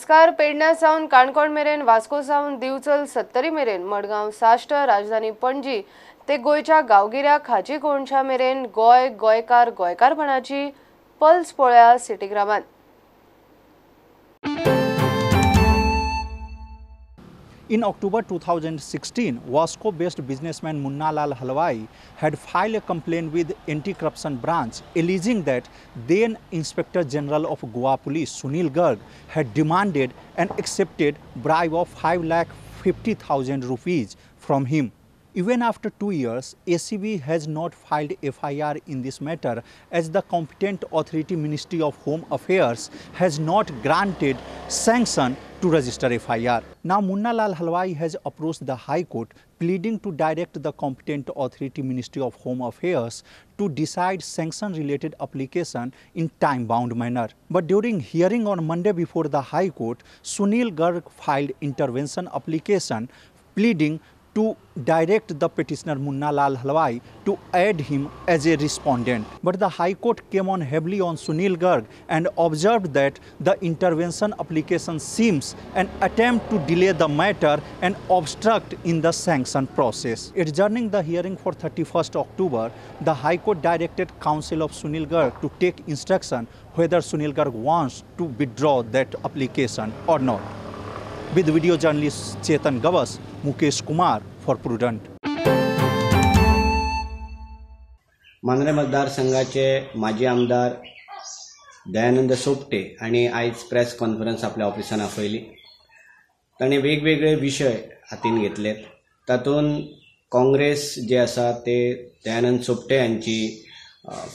नमस्कार। पेडण्या सावन काणकोण मेरेन, वास्को सावन दिवचल सत्तरी मेरेन, मडगांव साश्ट, राजधानी पणजी ते गोंयच्या गांवगिऱ्या खाजी कोणशा मेरेन गोंय, गोंयकार, गोंयकारपणाची पल्स पळया सिटीग्रामान। In October 2016, Vasco-based businessman Munna Lal Halwai had filed a complaint with Anti-Corruption Branch alleging that then Inspector General of Goa Police Sunil Garg had demanded and accepted bribe of 5,50,000 rupees from him. Even after 2 years, ACB has not filed FIR in this matter as the competent authority Ministry of Home Affairs has not granted sanction to register FIR. Now Munna Lal Halwai has approached the High Court pleading to direct the competent authority Ministry of Home Affairs to decide sanction related application in time-bound manner. But during hearing on Monday before the High Court, Sunil Garg filed intervention application pleading to direct the petitioner Munna Lal Halwai to add him as a respondent. But the High Court came on heavily on Sunil Garg and observed that the intervention application seems an attempt to delay the matter and obstruct in the sanction process. Adjourning the hearing for 31st October, the High Court directed counsel of Sunil Garg to take instruction whether Sunil Garg wants to withdraw that application or not. With video journalist Chetan Gavas, Mukesh Kumar for Prudent. Mandrem मतदारसंघाचे माजी आमदार दयानंद सोपटे आनी आयज press conference आपल्या ऑफिसान आपयली। ताणें वेगवेगळे विशय हातीन घेतले। तातूंत काँग्रेस जे आसा ते दयानंद सोपटे हांची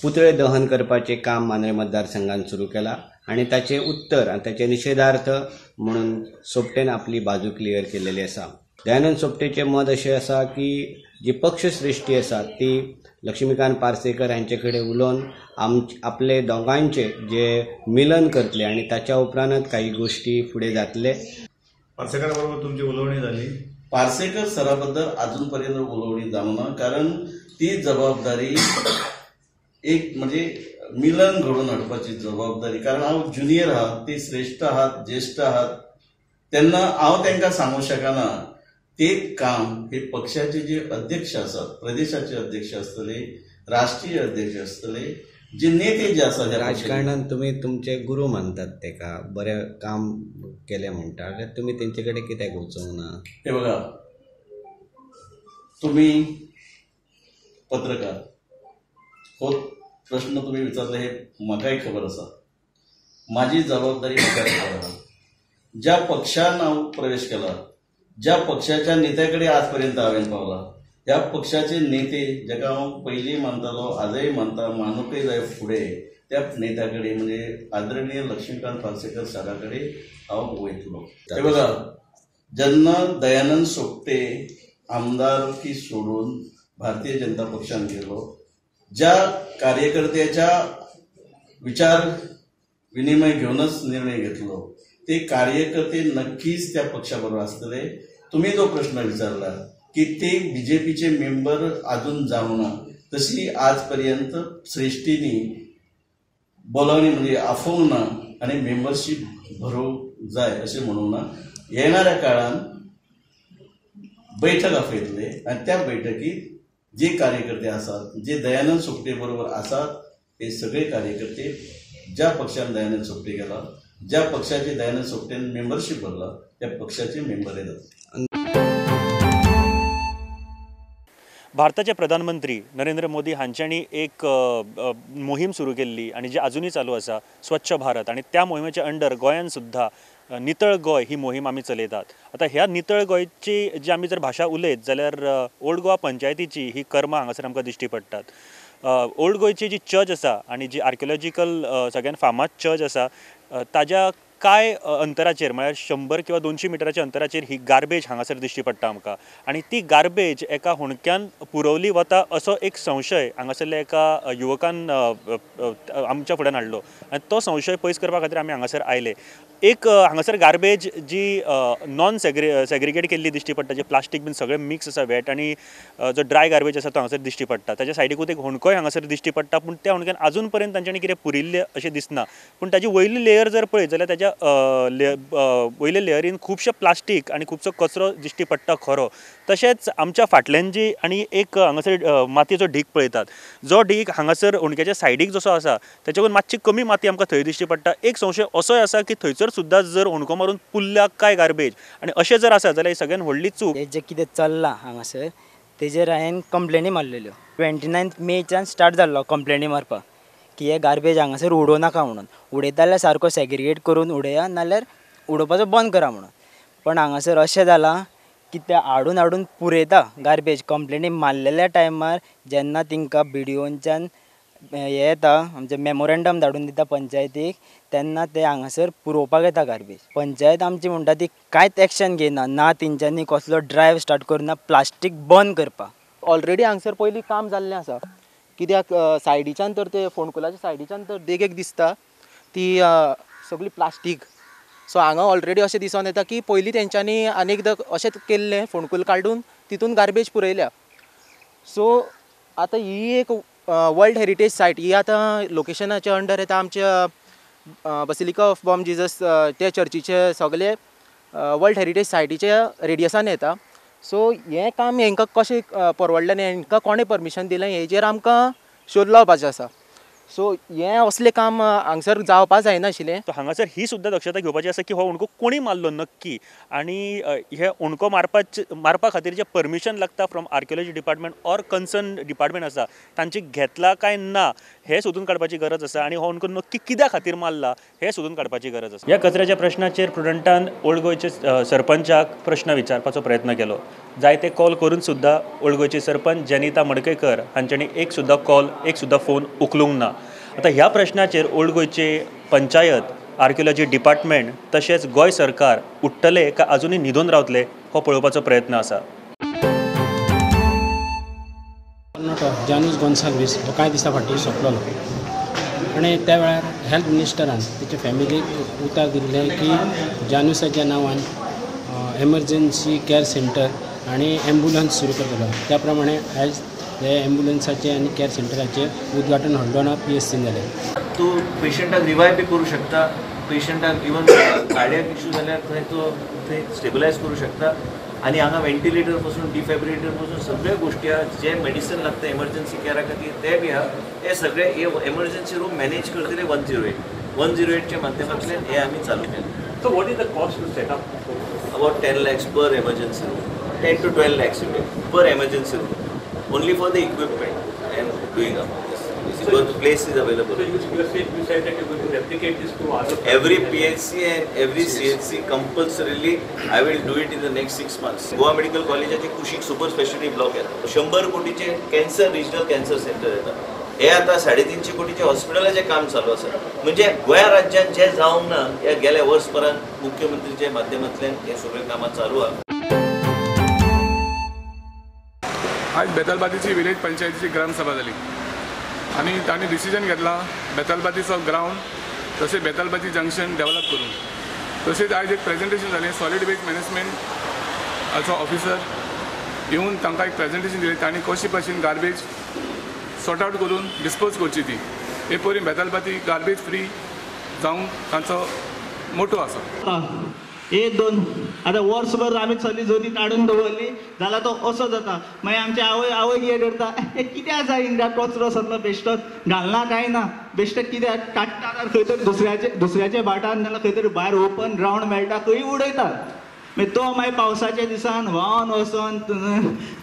पुतळे दहन करपाचें काम मांद्रें मतदारसंघान सुरू केलां आनी ताचें उत्तर आनी ताचे निशेधार्थ म्हणून सोपटेन आपली बाजू क्लियर केलेली आसा। दयानंद सोपटेचें मत अशें आसा की जी पक्षश्रेष्ठी आसा ती लक्ष्मीकांत पार्सेकर हांचे कडेन उलोवन आपले दोगांयचे जे मिलन करतले आनी ताच्या उपरांतच काही गोष्टी फुडें जातले। पार्सेकरा बरोबर तुमची उलोवणी जाली? पार्सेकर सरा बद्दल अजून पर्यंत उलोवणी जावंक ना, कारण ती जबाबदारी एक म्हणजे मिलन घडोवन हाडपाची जबाबदारी, कारण हांव ज्युनियर आहा, ती श्रेष्ठ आहात, ज्येष्ठ आहात, तेन्ना हांव तांकां सांगूंक शकना। ते काम हे पक्षाचे जे अध्यक्ष आसात, प्रदेशाचे अध्यक्ष आसतले, राष्ट्रीय अध्यक्ष आसतले, जे नेते जे आसात राजकारणान तुमी तुमचे गुरू मानतात तेका, बरें काम केलें म्हणटा, तुमी तेंचे कडेन कित्याक वचूंक ना? हे बघा, तुमी पत्रकार, हो प्रश्न तुमी विचारले हे म्हाकाय खबर आसा। माझी जबाबदारी म्हाका खबर आसा। ज्या पक्षान हांव प्रवेश केला, ज्या पक्षाच्या नेत्या कडेन आजपर्यंत हांवें पावला, ह्या पक्षाचे नेते जाका हांव पयलीं मानतालो, आजय मानता, मानूंकय जाय फुडें, त्या नेत्या कडेन म्हणजे आदरणीय लक्ष्मीकांत पार्सेकर सरा कडेन हांव वयतलो। हे बघा, जेन्ना दयानंद सोपटे आमदारकी सोडून भारतीय जनता पक्षान गेलो, ज्या कार्यकर्त्याच्या विचार विनिमय घेवनच निर्णय घेतलो, ते कार्यकर्ते नक्कीच त्या पक्षाबरोबर आसतले। तुम्ही जो प्रश्न विचारला की ते बीजेपीचे मेंबर अजून जावंक ना, तशी आजपर्यंत श्रेष्ठींनी बोलावणी म्हणजे आफोवंक ना आनी मेंबरशीप भरोवंक जाय अशें म्हणूंक ना। येणाऱ्या काळान बैठक आपयतले आनी त्या बैठकीत जे कार्यकर्ते आसात, जे दयानंद सोपटे बरोबर आसात, ते सगळे कार्यकर्ते ज्या पक्षान दयानंद सोपटे गेला, ज्या पक्षाचे दयानंद सोपटेन मेंबरशीप भरला, त्या पक्षाचे मेंबर येतात। भारताचे प्रधानमंत्री नरेंद्र मोदी हांच्यांनी एक मोहीम सुरू केल्ली आनी जी आजुनूय चालू आसा, स्वच्छ भारत, आनी त्या मोहिमेच्या अंडर गोंयान सुद्दां नितळ गोंय ही मोहीम आमी चलयतात। आतां ह्या नितळ गोंयची जी आमी जर भाशा उलयत जाल्यार ओल्ड गोवा पंचायतीची ही कर्मां हांगासर आमकां दिश्टी पडटात। ओल्ड गोंयची जी चर्च आसा आनी जी आर्कियोलॉजिकल सगळ्यान फामाद चर्च आसा ताज्या काय अंतराचेर म्हळ्यार 100 किंवा 200 मिटराच्या अंतराचेर ही गार्बेज हांगासर दिश्टी पडटा आमकां आनी ती गार्बेज एका हुंडक्यान पुरवली वता असो एक संशय हांगासरल्या एका युवकान आमच्या फुड्यान हाडलो आनी तो संशय पयस करपा खातीर आमी हांगासर आयले। एक हांगासर गार्बेज जी नॉन सेग्रिगेट केल्ली दिश्टी पडटा, जे प्लास्टीक बीन सगळें मिक्स आसा वेट आनी जो ड्राय गार्बेज आसा तो हांगासर दिश्टी पडटा। ताच्या सायडीकूच एक होणकोय हांगासर दिश्टी पडटा, पूण त्या होणक्यान अजून पर्यंत तांच्यांनी कितें पुरिल्लें अशें दिसना। पूण ताजी वयली लेयर जर पळयत जाल्यार ताच्या वयल्या लेयरीन खुबशें प्लास्टीक आनी खुबसो कचरो दिश्टी पडटा खरो। तशेंच आमच्या फाटल्यान जी आनी एक हांगासर मातयेचो ढीक पळयतात, जो ढीक हांगासर होणक्याच्या सायडीक जसो आसा ताच्याकून मातशी कमी माती आमकां थंय दिश्टी पडटा। एक संशय असोय आसा की थंयसर सुद्दां जर होणको मारून पुरल्या काय गार्बेज, आनी अशें जर आसा जाल्यार ही सगळ्यान व्हडली चूक। हें जें कितें चल्लां हांगासर तेजेर हांवें कंप्लेनी मारलेल्यो। 29 मेच्यान स्टार्ट जाल्लो कंप्लेनी मारपाक की हे गार्बेज हांगासर उडोवं नाका म्हणून, उडयता जाल्यार सारको सेग्रिगेट करून उडया, नाल्यार उडोवपाचो बंद करा म्हणून। पण हांगासर अशें जालां की ते हाडून हाडून पुरयता गार्बेज। कंप्लेनी मारलेल्या टायमार जेन्ना तेंकां बीडीओनच्यान हें येता, आमचें मेमोरेंडम धाडून दिता पंचायतीक, तेन्ना ते हांगासर पुरोवपाक येता गार्बेज। पंचायत आमची म्हणटा ती कांयच एक्शन घेयना, ना तेंच्यांनी कसलो ड्रायव स्टार्ट करुना प्लास्टीक बंद करपाक। ऑलरेडी हांगसर पयलीं काम जाल्लें आसा, कित्याक सायडीच्यान तर ते फोंडकुलाच्या सायडीच्यान तर देगेक दिसता ती सगळी प्लास्टीक। सो हांगा ऑलरेडी अशें दिसून येता की पयलीं तेंच्यांनी आनी एकदां अशेंच केल्लें, फोंडकूल काडून तितून गार्बेज पुरयल्या। सो आतां ही एक वर्ल्ड हेरिटेज सायट, ही आतां लोकेशनाच्या अंडर येता आमच्या बसिलिका ऑफ बॉम जिजस त्या चर्चीचे सगळे वर्ल्ड हेरिटेज सायटीच्या रेडियसान येता। सो हें काम हेंकां कशें परवडलें आनी हेंकां कोणें परमिशन दिलें हेजेर आमकां शोध लावपाचें आसा। सो हें असलें काम हांगसर जावपा जायनाशिल्लें। तो हांगासर ही सुद्दां दक्षता घेवपाची आसा की हो होणको कोणी मारलो नक्की, आनी हे होणको मारपा खातीर जें परमिशन लागता from archaeology department or concern department आसा तांची घेतला काय ना हें सोदून काडपाची गरज आसा, आनी हो होणको नक्की कित्या खातीर मारला हें सोदून काडपाची गरज आसा। ह्या कचऱ्याच्या प्रश्नाचेर प्रुडंटान ओल्ड गोंयचे सरपंचाक प्रश्न विचारपाचो प्रयत्न केलो। जायते कॉल करून सुद्दां ओल्ड गोंयचे सरपंच जनिता मडकयकर हांच्यांनी एक सुद्दां कॉल, एक सुद्दां फोन उखलूंक ना। आतां ह्या प्रश्नाचेर ओल्ड गोंयचे पंचायत, आर्किओलॉजी डिपार्टमेंट तशेंच गोंय सरकार उठ्ठले काय अजुनूय न्हिदून रावतले हो पळोवपाचो प्रयत्न आसा। जानूस गोन्साल्वीस हो कांय दिसां फाटीं सोंपलेलो आनी त्या वेळार हेल्थ मिनिस्टरान तेच्या फॅमिलीक उतर दिल्लें की जानूसाच्या नांवान एमर्जन्सी कॅर सेंटर आनी एम्बुलन्स सुरू करतलो। त्या प्रमाणे आयज हे एम्बुलन्साचे आनी कॅर सेंटराचे उद्घाटन हळदोणा PSC जालें। तूं पेशंटाक रिवायव बी करूं शकता, पेशंटाक इवन कार्डियक इशू जाल्यार थंय तो थंय स्टेबलायज करूं शकता, आनी हांगा वेंटिलेटर पासून डिफायब्रिलेटर पासून सगळ्यो गोश्टी आहा, जे मेडिसन लागता एमर्जन्सी कॅरा खातीर ते बी आहा। हे सगळे हे एमर्जन्सी रूम मॅनेज करतले 108 108च्या माध्यमांतल्यान हे आमी चालू केलें। So what is the cost to set up? About 10 lakhs per emergency room, 10 to 12 lakhs per emergency room, only for the equipment and doing up this. So the place is available. So you said that you're going to replicate this to other every PHC and every CHC compulsorily. I will do it in the next 6 months. Goa Medical Collegeाचे कुशीक super speciality block येता, 100 कोटीचे cancer regional cancer centre येता, हे आतां 350 कोटीचे हॉस्पिटलाचें काम चालू आसा। म्हणजे गोंया राज्यान जें जावंक ना ह्या गेल्या वर्सभरान मुख्यमंत्रीच्या माध्यमांतल्यान हें सगळें कामां चालू आहा। आज बेतालबातीची विलेज पंचायतीची ग्रामसभा जाली आनी तांणी डिसिजन घेतला बेतालबातीचो ग्रावंड तशें बेतालबाती जंक्शन डेव्हलप करून। तशेंच आयज एक प्रेजेंटेशन जालें सॉलीड वेस्ट मॅनेजमेंटाचो ऑफिसर येवन तांकां एक प्रेजेंटेशन दिलें, तांणी कशी भाशेन गार्बेज सॉर्ट आउट करून डिस्पोज करची ती हे परी बेतालबाती गार्बेज फ्री जावंक तांचो मोटो आसा। एक दोन आतां वर्सभर आमी चली जोती काडून दवरली जाल्यार तो असो जाता, मागीर आमची आवय आवय कितें करता, कितें आसा हिंगा कचरो सगलो बेश्टोच घालना कांय ना, बेश्टें कित्याक काडटा खंय तरी दुसऱ्याच्या भाटान नाल्यार खंय तरी भायर ओपन ग्रावंड मेळटा खंय उडयतात। मागीर तो मागीर पावसाच्या दिसान व्हांवन वचोन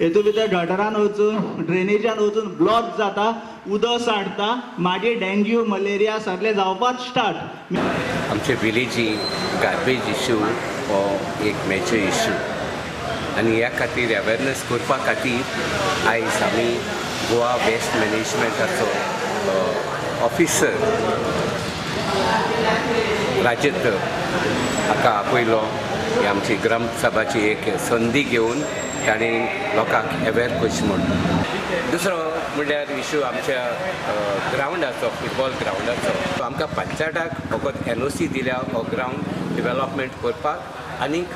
हेतू भितर गटरान वचून ड्रेनेजान वचून ब्लॉक जाता, उदक साठता, मागीर डेंग्यू मलेरिया सगळें जावपाक स्टार्ट। आमचे विलेजी गार्बेज इश्यू हो एक मेजर इश्यू आनी ह्या खातीर अवेरनेस करपा खातीर आयज आमी गोवा वेस्ट मॅनेजमेंटाचो ऑफिसर राजेंद्र हाका आपयलो। ही आमची ग्रामसभाची एक संदी घेवन ताणें लोकांक अवेर करचें म्हूण। दुसरो म्हणल्यार इशू आमच्या ग्रावंडाचो, फुटबॉल ग्रावंडाचो. आमकां पंचायताक फकत NOC दिल्या हो ग्रावंड डिवेलॉपमेंट करपाक आनीक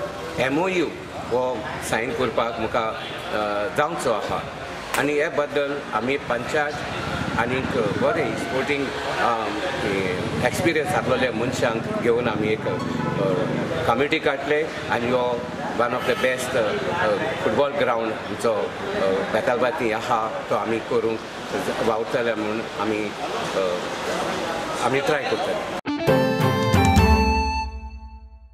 MOU हो सायन करपाक म्हाका जावचो आसा. आनी हे बद्दल आमी पंचायत आनीक बरें स्पोर्टींग एक्सपिरियन्स आसलेल्या मनशांक घेवन आमी एक कमिटी काडले आनी हो one of the best football ground आमचो बेतालबाती आसा तो आमी करूंक वावरतले म्हूण आमी आमी ट्राय करतले.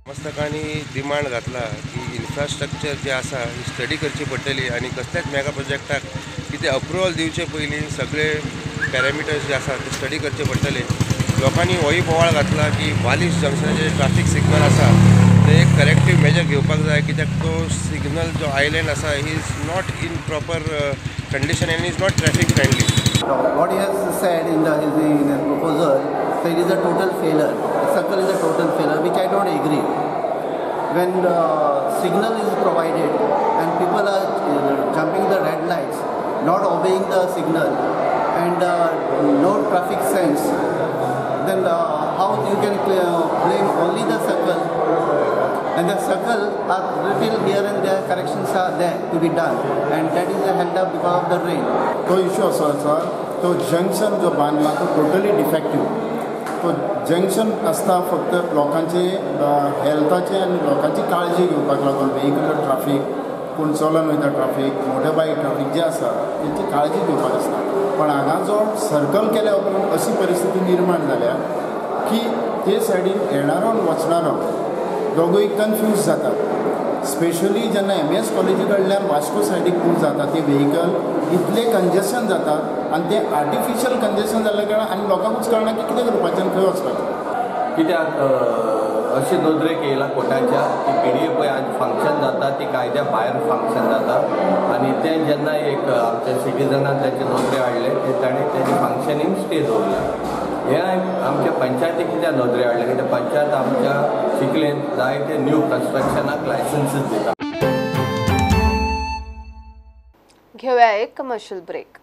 मस्तकांनी डिमांड घातला की इन्फ्रास्ट्रक्चर जे आसा ही स्टडी करची पडटली आनी कसल्याच मेगा प्रोजेक्टाक कितें अप्रुवल दिवचे पयलीं सगळे पॅरामिटर्स जे आसा ते स्टडी करचे पडटले. लोकांनी होय बोवाळ घातला की वालीस जंक्शनाचेर ट्राफीक सिग्नल आसा ते एक करेक्टीव मेजर घेवपाक जाय, कित्याक तो सिग्नल जो आयलँड आसा he is not in proper condition and is not traffic friendly. What he has said in his proposal, so it is a total failure. The circle is a total failure, which I don't agree. When the signal is provided and people are jumping the red lights, not obeying the signal, and no traffic sense, then how you can blame only the circle? And the circle are little here and there, corrections are there to be done, and that is held up because of the rain. तो issue असो आसा, तो junction जो बांदला तो totally defective. तो junction आसता फक्त लोकांचे हेल्थाचे आनी लोकांची काळजी घेवपाक लागून, वेहिकुलर ट्राफीक, कोण चलोन वयता ट्राफीक, मोटरबायक ट्राफीक जे आसा तेंची काळजी घेवपाक आसता. पण हांगा जो सर्कल केल्या उपरांत अशी परिस्थिती निर्माण जाल्या की ते सायडीन येणारो आनी वचणारो दोगूय कन्फ्यूज जातात. स्पेशली जेन्ना MS कॉलेजी कडल्यान वास्को सायडीक मूव जाता ते व्हेकल इतले कंजेशन जातात आनी ते आर्टिफिशियल कंजेशन जाल्ल्या कारणान आनी लोकांकूच कळना की कितें करपाचें आनी खंय वचपाचें. कित्याक अशें नदरेक येयला कोर्टाच्या की PDA पळय आज फंक्शन जाता ती कायद्या भायर फंक्शन जाता आनी तें जेन्ना एक आमच्या सिटीजनान तांचे नदरे हाडलें ते ताणें तेजें फंक्शनींग स्टे दवरलें. हें आमच्या पंचायतीक कित्याक नदरे हाडलें कित्याक पंचायत आमच्या चिखलेंत जायते न्यू कन्स्ट्रक्शनाक लायसन्सीस दिता. घेऊया एक कमर्शियल ब्रेक.